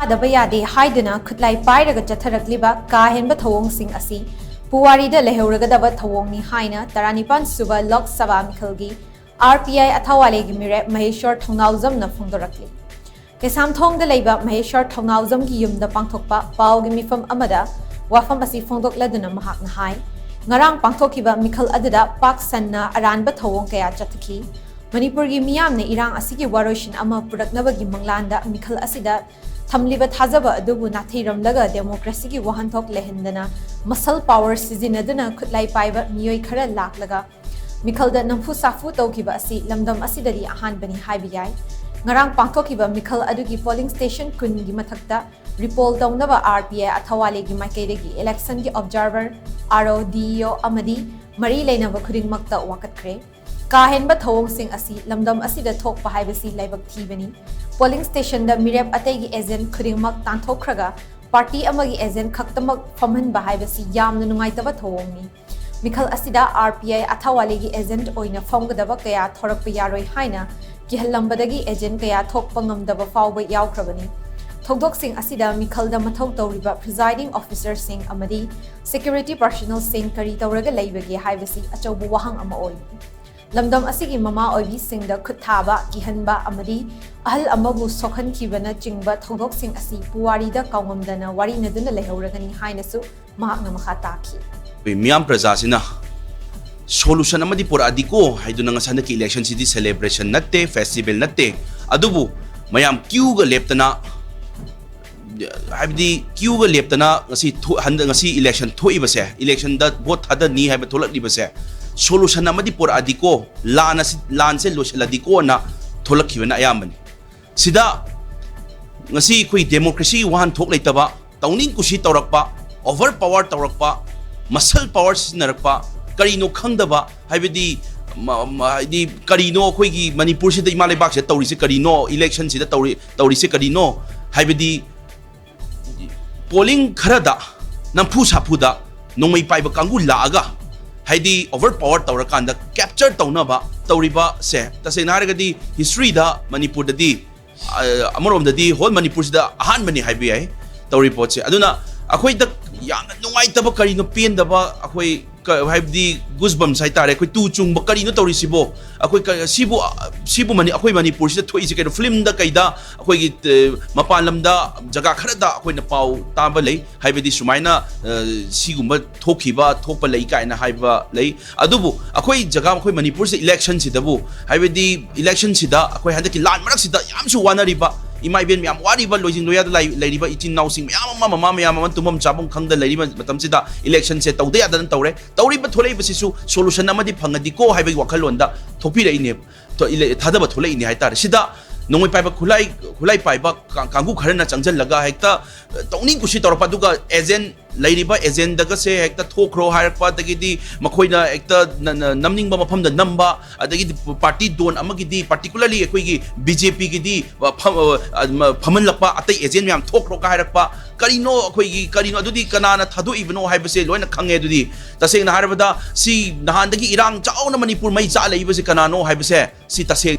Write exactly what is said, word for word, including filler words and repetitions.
ꯌꯥꯗꯕ ꯌꯥꯗꯦ ꯍꯥꯏꯗꯨꯅ ꯈꯨꯠꯂꯥꯏ ꯄꯥꯏꯔꯒ ꯆꯠꯊꯔꯛꯂꯤꯕ ꯀꯥ ꯍꯦꯟꯕ ꯊꯧꯑꯣꯡꯁꯤꯡ ꯑꯁꯤ ꯄꯨꯋꯥꯔꯤꯗ ꯂꯩꯍꯧꯔꯒꯗꯕ ꯊꯧꯑꯣꯡꯅꯤ ꯍꯥꯏꯅ ꯇꯔꯥꯅꯤꯄꯥꯟ ꯁꯨꯕ ꯂꯣꯛ ꯁꯚꯥ ꯃꯤꯈꯜꯒꯤ ꯑꯥꯔ ꯄꯤ ꯑꯥꯏ ꯑꯊꯥꯋꯥꯂꯦꯒꯤ ꯃꯤꯔꯦꯞ ꯃꯍꯦꯁ꯭ꯋꯔ ꯊꯧꯅꯥꯎꯖꯝꯅ ꯐꯣꯡꯗꯣꯔꯛꯂꯤ꯫ ꯀꯩꯁꯥꯝꯊꯣꯡꯗ ꯂꯩꯕ ꯃꯍꯦꯁ꯭ꯋꯔ ꯊꯧꯅꯥꯎꯖꯝꯒꯤ ꯌꯨꯝꯗ ꯄꯥꯡꯊꯣꯛꯄ ꯄꯥꯎꯒꯤ ꯃꯤꯐꯝ ꯑꯃꯗ ꯋꯥꯐꯝ ꯑꯁꯤ ꯐꯣꯡꯗꯣꯛꯂꯗꯨꯅ ꯃꯍꯥꯛꯅ ꯍꯥꯏ, ꯉꯔꯥꯡ ꯄꯥꯡꯊꯣꯛꯈꯤꯕ ꯃꯤꯈꯜ ꯑꯗꯨꯗ ꯄꯥꯛ ꯁꯟꯅ ꯑꯔꯥꯟꯕ ꯊꯧꯑꯣꯡ ꯀꯌꯥ ꯆꯠꯊꯈꯤ꯫ ꯃꯅꯤꯄꯨꯔꯒꯤ ꯃꯤꯌꯥꯝꯅ ꯏꯔꯥꯡ ꯑꯁꯤꯒꯤ ꯋꯥꯔꯣꯏꯁꯤꯟ ꯑꯃ ꯄꯨꯔꯛꯅꯕꯒꯤ ꯃꯪꯂꯥꯟꯗ ꯃꯤꯈꯜ ꯑꯁꯤꯗ ꯊꯝꯂꯤꯕ ꯊꯥꯖꯕ ꯑꯗꯨꯕꯨ ꯅꯥꯊꯩꯔꯝꯂꯒ ꯗꯦꯃꯣꯀ꯭ꯔꯦꯁꯤꯒꯤ ꯋꯥꯍꯟꯊꯣꯛ ꯂꯩꯍꯟꯗꯅ ꯃꯁꯜ ꯄꯥꯋꯔ ꯁꯤꯖꯤꯟꯅꯗꯨꯅ ꯈꯨꯠꯂꯥꯏ ꯄꯥꯏꯕ ꯃꯤꯑꯣꯏ ꯈꯔ ꯂꯥꯛꯂꯒ ꯃꯤꯈꯜꯗ ꯅꯝꯐꯨ ꯁꯥꯐꯨ ꯇꯧꯈꯤꯕ ꯑꯁꯤ ꯂꯝꯗꯝ ꯑꯁꯤꯗꯗꯤ ꯑꯍꯥꯟꯕꯅꯤ ꯍꯥꯏꯕ ꯌꯥꯏ꯫ ꯉꯔꯥꯡ ꯄꯥꯡꯊꯣꯛꯈꯤꯕ ꯃꯤꯈꯜ ꯑꯗꯨꯒꯤ ꯄꯣꯂꯤꯡ ꯁ꯭ꯇꯦꯁꯟ ꯀꯨꯟꯒꯤ ꯃꯊꯛꯇ ꯔꯤꯄꯣꯜ ꯇꯧꯅꯕ ꯑꯥꯔ ꯄꯤ ꯑꯥꯏ ꯑꯊꯋꯥꯂꯦꯒꯤ ꯃꯥꯏꯀꯩꯗꯒꯤ ꯏꯂꯦꯛꯁꯟꯒꯤ ꯑꯣꯕꯖꯥꯔꯚꯔ ꯑꯥꯔ ꯑꯣ, ꯗꯤ ꯏ ꯑꯣ ꯑꯃꯗꯤ ꯃꯔꯤ ꯂꯩꯅꯕ ꯈꯨꯗꯤꯡꯃꯛꯇ ꯋꯥꯀꯠꯈ꯭ꯔꯦ꯫ ꯀꯥ ꯍꯦꯟꯕ ꯊꯧꯑꯣꯡꯁꯤꯡ ꯑꯁꯤ ꯂꯝꯗꯝ ꯑꯁꯤꯗ ꯊꯣꯛꯄ ꯍꯥꯏꯕꯁꯤ ꯂꯥꯏꯕꯛ ꯊꯤꯕꯅꯤ꯫ ꯄꯣꯂꯤꯡ ꯁ꯭ꯇꯦꯁꯟꯗ ꯃꯤꯔꯦꯞ ꯑꯇꯩꯒꯤ ꯑꯦꯖꯦꯟꯠ ꯈꯨꯗꯤꯡꯃꯛ ꯇꯥꯟꯊꯣꯛꯈ꯭ꯔꯒ ꯄꯥꯔꯇꯤ ꯑꯃꯒꯤ ꯑꯦꯖꯦꯟꯠ ꯈꯛꯇꯃꯛ ꯐꯝꯍꯟꯕ ꯍꯥꯏꯕꯁꯤ ꯌꯥꯝꯅ ꯅꯨꯡꯉꯥꯏꯇꯕ ꯊꯧꯑꯣꯡꯅꯤ꯫ ꯃꯤꯈꯜ ꯑꯁꯤꯗ ꯑꯥꯔ ꯄꯤ ꯑꯥꯏ ꯑꯊꯥꯋꯥꯂꯦꯒꯤ ꯑꯦꯖꯦꯟꯠ ꯑꯣꯏꯅ ꯐꯝꯒꯗꯕ ꯀꯌꯥ ꯊꯣꯔꯛꯄ ꯌꯥꯔꯣꯏ ꯍꯥꯏꯅ ꯀꯤꯍꯜꯂꯝꯕꯗꯒꯤ ꯑꯦꯖꯦꯟꯠ ꯀꯌꯥ ꯊꯣꯛꯄ ꯉꯝꯗꯕ ꯐꯥꯎꯕ ꯌꯥꯎꯈ꯭ꯔꯕꯅꯤ꯫ ꯊꯧꯗꯣꯛꯁꯤꯡ ꯑꯁꯤꯗ ꯃꯤꯈꯜꯗ ꯃꯊꯧ ꯇꯧꯔꯤꯕ ꯄ꯭ꯔꯤꯖꯥꯏꯗꯤꯡ ꯑꯣꯐꯤꯁꯔꯁꯤꯡ ꯑꯃꯗꯤ ꯁꯦꯀ꯭ꯌꯨꯔꯤꯇꯤ ꯄꯥꯔꯁꯣꯅꯦꯜꯁꯤꯡ ꯀꯔꯤ ꯇꯧꯔꯒ ꯂꯩꯕꯒꯦ ꯍꯥꯏꯕꯁꯤ ꯑꯆꯧꯕ ꯋꯥꯍꯪ ꯑꯃ ꯑꯣꯏꯔꯤ꯫ ꯂꯝꯗꯝ ꯑꯁꯤꯒꯤ ꯃꯃꯥ ꯑꯣꯏꯕꯤꯁꯤꯡꯗ ꯈꯨꯠ ꯊꯥꯕ, ꯀꯤꯍꯟꯕ ꯑꯃꯗꯤ ꯑꯍꯜ ꯑꯃꯕꯨ ꯁꯣꯛꯍꯟꯈꯤꯕꯅꯆꯤꯡꯕ ꯊꯧꯗꯣꯛꯁꯤꯡ ꯑꯁꯤ ꯄꯨꯋꯥꯔꯤꯗ ꯀꯥꯎꯉꯝꯗꯅ ꯋꯥꯔꯤꯅꯗꯨꯅ ꯂꯩꯍꯧꯔꯒꯅꯤ ꯍꯥꯏꯅꯁꯨ ꯃꯍꯥꯛꯅ ꯃꯈꯥ ꯇꯥꯈꯤ꯫ ꯑꯩꯈꯣꯏ ꯃꯤꯌꯥꯝ ꯄ꯭ꯔꯖꯥꯁꯤꯅ ꯁꯣꯂꯨꯁꯟ ꯑꯃꯗꯤ ꯄꯨꯔꯛꯑꯗꯤꯀꯣ ꯍꯥꯏꯗꯨꯅ ꯉꯁꯥꯏ ꯍꯟꯗꯛꯀꯤ ꯏꯂꯦꯛꯁꯟꯁꯤꯗꯤ ꯁꯦꯂꯦꯕ꯭ꯔꯦꯁꯟ ꯅꯠꯇꯦ, ꯐꯦꯁꯇꯤꯚꯦꯜ ꯅꯠꯇꯦ, ꯑꯗꯨꯕꯨ ꯃꯌꯥꯝ ꯀ꯭ꯌꯨꯒ ꯂꯦꯞꯇꯅ, ꯍꯥꯏꯕꯗꯤ ꯀ꯭ꯌꯨꯒ ꯂꯦꯞꯇꯅ ꯉꯁꯤ ꯊꯣ-, ꯍꯟꯗꯛ ꯉꯁꯤ ꯏꯂꯦꯛꯁꯟ ꯊꯣꯛꯏꯕꯁꯦ, ꯏꯂꯦꯛꯁꯟꯗ ꯚꯣꯠ ꯊꯥꯗꯅꯤ ꯍꯥꯏꯕ ꯊꯣꯛꯂꯛꯂꯤꯕꯁꯦ ꯁꯣꯂꯨꯁꯟ ꯑꯃꯗꯤ ꯄꯨꯔꯛꯑꯗꯤꯀꯣ, ꯂꯥꯟ ꯑꯁꯤ, ꯂꯥꯟꯁꯦ ꯂꯣꯏꯁꯤꯜꯂꯗꯤꯀꯣꯅ ꯊꯣꯛꯂꯛꯈꯤꯕꯅ ꯑꯌꯥꯝꯕꯅꯤ꯫ ꯁꯤꯗ ꯉꯁꯤ ꯑꯩꯈꯣꯏ ꯗꯦꯃꯣꯀ꯭ꯔꯦꯁꯤꯒꯤ ꯋꯥꯍꯟꯊꯣꯛ ꯂꯩꯇꯕ, ꯇꯧꯅꯤꯡ ꯀꯨꯁꯤ ꯇꯧꯔꯛꯄ, ꯑꯣꯚꯔ ꯄꯋꯥꯔ ꯇꯧꯔꯛꯄ, ꯃꯁꯜ ꯄꯋꯥꯔ ꯁꯤꯖꯤꯟꯅꯔꯛꯄ, ꯀꯔꯤꯅꯣ ꯈꯪꯗꯕ, ꯍꯥꯏꯕꯗꯤ, ꯃ-, ꯃ-, ꯍꯥꯏꯗꯤ ꯀꯔꯤꯅꯣ ꯑꯩꯈꯣꯏꯒꯤ ꯃꯅꯤꯄꯨꯔꯁꯤꯗ, ꯏꯃꯥ ꯂꯩꯕꯥꯛꯁꯤꯗ ꯇꯧꯔꯤꯁꯦ ꯀꯔꯤꯅꯣ, ꯏꯂꯦꯛꯁꯟꯁꯤꯗ ꯇꯧꯔꯤ-, ꯇꯧꯔꯤꯁꯦ ꯀꯔꯤꯅꯣ, ꯍꯥꯏꯕꯗꯤ ꯄꯣꯂꯤꯡ ꯈꯔꯗ ꯅꯝꯐꯨ ꯁꯥꯐꯨꯗ ꯅꯣꯡꯃꯩ ꯄꯥꯏꯕ ꯀꯥꯡꯕꯨ ꯂꯥꯛꯑꯒ, ꯍꯥꯏꯗꯤ ꯑꯣꯚꯔ ꯄꯋꯥꯔ ꯇꯧꯔꯀꯥꯟꯗ ꯀꯦꯞꯆꯔ ꯇꯧꯅꯕ ꯇꯧꯔꯤꯕꯁꯦ, ꯇꯁꯦꯡꯅ ꯍꯥꯏꯔꯒꯗꯤ ꯍꯤꯁꯇ꯭ꯔꯤꯗ ꯃꯅꯤꯄꯨꯔꯗꯗꯤ ꯑ, ꯑꯃꯔꯣꯝꯗꯗꯤ ꯍꯣꯜ ꯃꯅꯤꯄꯨꯔꯁꯤꯗ ꯑꯍꯥꯟꯕꯅꯤ ꯍꯥꯏꯕ ꯌꯥꯏ ꯇꯧꯔꯤ ꯄꯣꯠꯁꯦ꯫ ꯑꯗꯨꯅ ꯑꯩꯈꯣꯏꯗ ꯌꯥꯝꯅ ꯅꯨꯡꯉꯥꯏꯇꯕ, ꯀꯔꯤꯅꯣ ꯄꯦꯟꯗꯕ, ꯑꯩꯈꯣꯏ ꯀ-, ꯍꯥꯏꯕꯗꯤ ꯒꯨꯁ ꯕꯝꯁ ꯍꯥꯏꯇꯥꯔꯦ, ꯑꯩꯈꯣꯏ ꯇꯨ ꯆꯨꯡꯕ, ꯀꯔꯤꯅꯣ ꯇꯧꯔꯤꯁꯤꯕꯣ? ꯑꯩꯈꯣꯏ ꯀ-, ꯁꯤꯕꯨ, ꯁꯤꯕꯨ ꯃꯅꯤ-, ꯑꯩꯈꯣꯏ ꯃꯅꯤꯄꯨꯔꯁꯤꯗ ꯊꯣꯛꯏꯁꯦ ꯀꯩꯅꯣ? ꯐꯤꯂꯝꯗ ꯀꯩꯗ ꯑꯩꯈꯣꯏꯒꯤ, ꯑ, ꯃꯄꯥꯟ ꯂꯝꯗ ꯖꯒꯥ ꯈꯔꯗ ꯑꯩꯈꯣꯏꯅ ꯄꯥꯎ ꯇꯥꯕ ꯂꯩ, ꯍꯥꯏꯕꯗꯤ ꯁꯨꯃꯥꯏꯅ, ꯑ, ꯁꯤꯒꯨꯝꯕ ꯊꯣꯛꯈꯤꯕ, ꯊꯣꯛꯄ ꯂꯩ ꯀꯥꯏꯅ ꯍꯥꯏꯕ ꯂꯩ꯫ ꯑꯗꯨꯕꯨ ꯑꯩꯈꯣꯏ ꯖꯒꯥ, ꯑꯩꯈꯣꯏ ꯃꯅꯤꯄꯨꯔꯁꯤ ꯏꯂꯦꯛꯁꯟꯁꯤꯗꯕꯨ, ꯍꯥꯏꯕꯗꯤ ꯏꯂꯦꯛꯁꯟꯁꯤꯗ ꯑꯩꯈꯣꯏ ꯍꯟꯗꯛꯀꯤ ꯂꯥꯟ ꯃꯔꯛꯁꯤꯗ ꯌꯥꯝꯁꯨ ꯋꯥꯅꯔꯤꯕ, ꯏꯃꯥ ꯏꯕꯦꯟ ꯃꯌꯥꯝ ꯋꯥꯔꯤꯕ, ꯂꯣꯏꯖꯤꯡ ꯂꯣꯌꯥꯗ ꯂꯩ-, ꯂꯩꯔꯤꯕ ꯏꯆꯤꯟ ꯏꯅꯥꯎꯁꯤꯡ ꯃꯌꯥꯝ ꯑꯃ, ꯃꯃꯥ ꯃꯌꯥꯝ ꯑꯃ ꯇꯨꯝꯐꯝ ꯆꯥꯐꯝ ꯈꯪꯗ ꯂꯩꯔꯤꯕ ꯃꯇꯝꯁꯤꯗ ꯏꯂꯦꯛꯁꯟꯁꯦ ꯇꯧꯗ ꯌꯥꯗꯅ ꯇꯧꯔꯦ꯫ ꯇꯧꯔꯤꯕ ꯊꯣꯛꯂꯛꯏꯕꯁꯤꯁꯨ ꯁꯣꯂꯨꯁꯟ ꯑꯃꯗꯤ ꯐꯪꯉꯗꯤꯀꯣ ꯍꯥꯏꯕꯒꯤ ꯋꯥꯈꯜꯂꯣꯟꯗ ꯊꯣꯛꯄꯤꯔꯛꯏꯅꯦ, ꯊꯣ-, ꯏꯂꯦ-, ꯊꯥꯗꯕ ꯊꯣꯛꯂꯛꯏꯅꯦ ꯍꯥꯏꯇꯥꯔꯦ꯫ ꯁꯤꯗ ꯅꯣꯡꯃꯩ ꯄꯥꯏꯕ ꯈꯨꯠꯂꯥꯏ, ꯈꯨꯠꯂꯥꯏ ꯄꯥꯏꯕ ꯀꯥ-, ꯀꯥꯡꯕꯨ ꯈꯔꯅ ꯆꯪꯁꯤꯜꯂꯒ ꯍꯦꯛꯇ, ꯑ, ꯇꯧꯅꯤꯡ ꯀꯨꯁꯤ ꯇꯧꯔꯛꯄ, ꯑꯗꯨꯒ ꯑꯦꯖꯦꯟ, ꯂꯩꯔꯤꯕ ꯑꯦꯖꯦꯟꯗꯒꯁꯦ ꯍꯦꯛꯇ ꯊꯣꯛꯈ꯭ꯔꯣ ꯍꯥꯏꯔꯛꯄ, ꯑꯗꯒꯤꯗꯤ ꯃꯈꯣꯏꯅ ꯍꯦꯛꯇ ꯅ-, ꯅ-, ꯅꯝꯅꯤꯡꯕ ꯃꯐꯝꯗ ꯅꯝꯕ, ꯑꯗꯒꯤꯗꯤ ꯄꯥꯔꯇꯤ ꯗꯣꯟ ꯑꯃꯒꯤꯗꯤ, ꯄꯥꯔꯇꯤꯀꯨꯂꯔꯂꯤ ꯑꯩꯈꯣꯏꯒꯤ ꯕꯤ ꯖꯦ ꯄꯤꯒꯤꯗꯤ, ꯑ, ꯐ-, ꯑ, ꯃ-, ꯐꯝꯍꯜꯂꯛꯄ, ꯑꯇꯩ ꯑꯦꯖꯦꯟ ꯃꯌꯥꯝ ꯊꯣꯛꯈ꯭ꯔꯣꯒ ꯍꯥꯏꯔꯛꯄ, ꯀꯔꯤꯅꯣ ꯑꯩꯈꯣꯏꯒꯤ, ꯀꯔꯤꯅꯣ ꯑꯗꯨꯗꯤ ꯀꯅꯥꯅ ꯊꯥꯗꯣꯛꯏꯕꯅꯣ ꯍꯥꯏꯕꯁꯦ ꯂꯣꯏꯅ ꯈꯪꯉꯦ꯫ ꯑꯗꯨꯗꯤ ꯇꯁꯦꯡꯅ ꯍꯥꯏꯔꯕꯗ ꯁꯤ ꯅꯍꯥꯟꯗꯒꯤ ꯏꯔꯥꯡ ꯆꯥꯎꯅ ꯃꯅꯤꯄꯨꯔ ꯃꯩ ꯆꯥꯛꯂꯛꯏꯕꯁꯦ ꯀꯅꯥꯅꯣ ꯍꯥꯏꯕꯁꯦ ꯁꯤ ꯇꯁꯦꯡ